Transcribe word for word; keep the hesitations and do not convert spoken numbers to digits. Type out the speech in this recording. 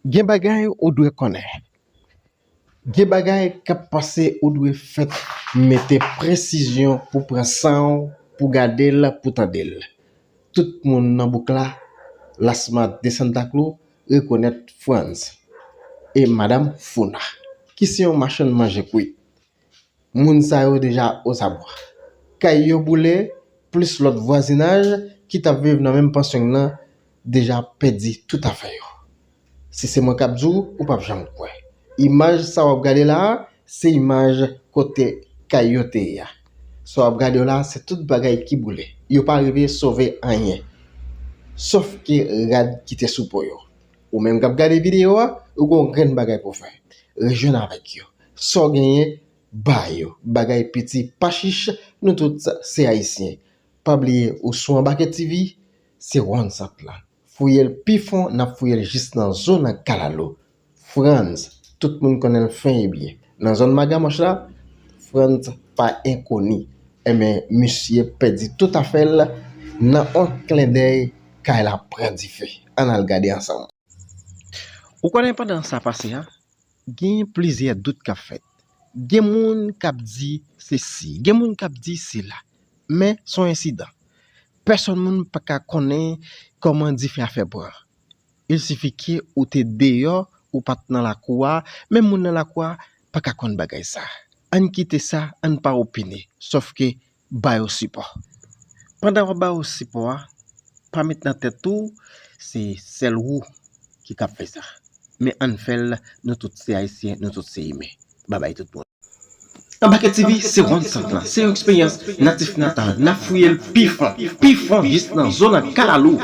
Gen bagay ou dwe konnen. Gen bagay k ap pase ou dwe fèt mete presizyon pou pran san w, pou gade l, pou tande l. Tout moun nan bouk la, Las Matas de Santa Cruz, rekonèt Frantz e madanm Founa, ki se yon machann manje kwit. Moun sa yo deja ozabwa. Kay yo boule, plis lòt vwazinaj ki t ap viv nan menm pansyon nan deja pèdi tout afè yo. Si se mwen k ap di w, ou p ap janm kwè. Imaj sa w ap gade la a, se imaj kote kay yo te ye a. Sa w ap gade yo la a, se tout bagay ki boule. Yo pa rive sove anyen. Sòf ke rad ki te sou po yo. Ou menm k ap gade videyo a, ou gen yon grenn bagay pou w fè. Rejwenn avèk yo. Sa w genyen, ba yo. Bagay piti pa chich, nou tout se Ayisyen. Pa bliye, ou sou Anbake T V, se Ronn Sant lan. Fouye l pi fon, n ap fouye l jis nan zòn nan Kalalou. Frantz, tout moun konnen l fen e byen. Nan zòn Magamòch la, Frantz pa enkoni. Enben, misye pèdi tout afè l nan yon klendèy, kay la pran dife. Ann al gade ansanm. Ou konnen pandan sa pase a, gen plizyè dout k ap fèt. Gen moun k ap di se si, gen moun k ap di se la. Men, se yon ensidan. Pèsonn moun pa ka konnen kòman dife a fè pran. Il sifi ke ou te deyò, ou pa t nan lakou a, men moun nan lakou a pa ka konn bagay sa. Ann kite sa, ann pa opine, sòf ke ba yo sipò. Pandan w ap ba yo sipò a, pa met nan tèt ou se sèl ou ki kab fè sa. Men ann fè l, nou tout se Ayisyen, nou tout se imen. Babay tout moun. Anbake T V, se Ronn Sant lan. Se yon eksperyans natif natal. N ap fouye l pi fon, pi fon jis nan zòn nan Kalalou.